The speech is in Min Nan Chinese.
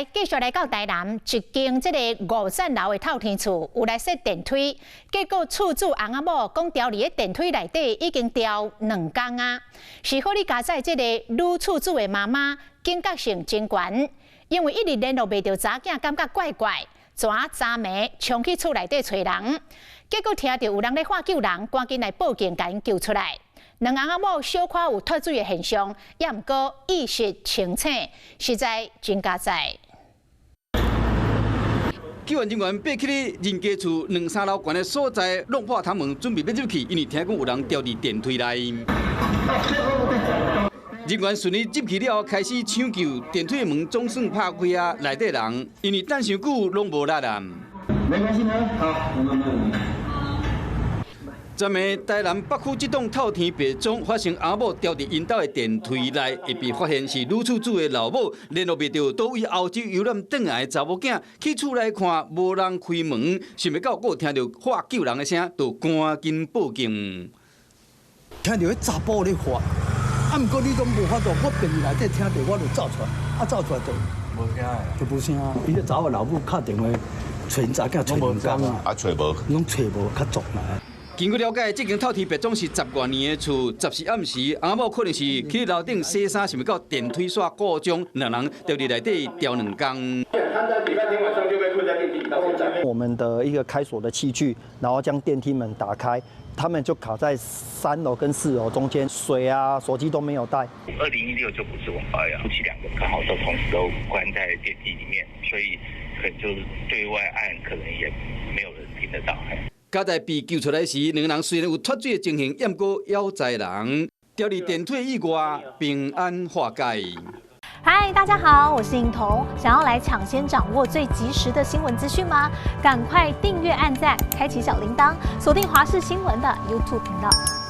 來繼續來到台南，一間這個五層樓的透天厝有來設電梯，結果厝主翁仔某講牢佇咧電梯內底已經牢2工啊。是好哩佳哉，這個女厝主的媽媽警覺性真懸，因為一直聯絡袂著查囝，感覺怪怪，昨昨暝衝去厝內底揣人，結果聽著有人咧喊救人，趕緊來報警，共𪜶救出來。兩翁仔某小可有脫水的現象，也毋過意識清醒，實在真佳哉。救援人員爬去咧人家厝兩三樓懸的所在，弄破窗門，準備欲入去，因為聽講有人牢佇電梯內。人員順利入去了後，開始搶救，電梯的門總算拍開啊，內底人因為等傷久，攏無力啊。沒關係嗎？好，沒沒沒。昨暝台南北區這棟透天別莊發生翁某牢佇𪜶兜的電梯內，會被發現是女厝主的老母，聯絡袂著，佗位歐洲遊覽轉來的查某囝去厝內看，無人開門，想袂到閣有聽著喊救人的聲，就趕緊報警。聽著彼查埔咧喊，啊，毋過你講無法度，我便內底聽著，我就走出來，啊，走出來就無聲，就無聲。伊個查某老母敲電話揣𪜶查囝揣2工啊，啊，揣無，攏揣無，較俗啦。根據了解，這間透天別莊是十外年的厝，14暗時，翁某可能是去樓頂洗衫，想袂到電梯線故障，兩人就佇內底牢2工。他在禮拜天晚上就被困在電梯到現在。我們的一個開鎖的器具，然後將電梯門打開，他們就卡在3樓跟4樓中間，水啊、手機都沒有帶。 2016就不是我們保養，夫妻兩個剛好都同時都關在電梯裡面，所以可能就是對外按，可能也沒有人聽得到。佳哉被救出來時，兩人雖然有脫水的情形，毋過猶在人，牢佇電梯意外平安化解。嗨，大家好，我是穎彤，想要來搶先掌握最及時的新聞資訊嗎？趕快訂閱、按讚、開啟小鈴鐺，鎖定華視新聞的 YouTube 頻道。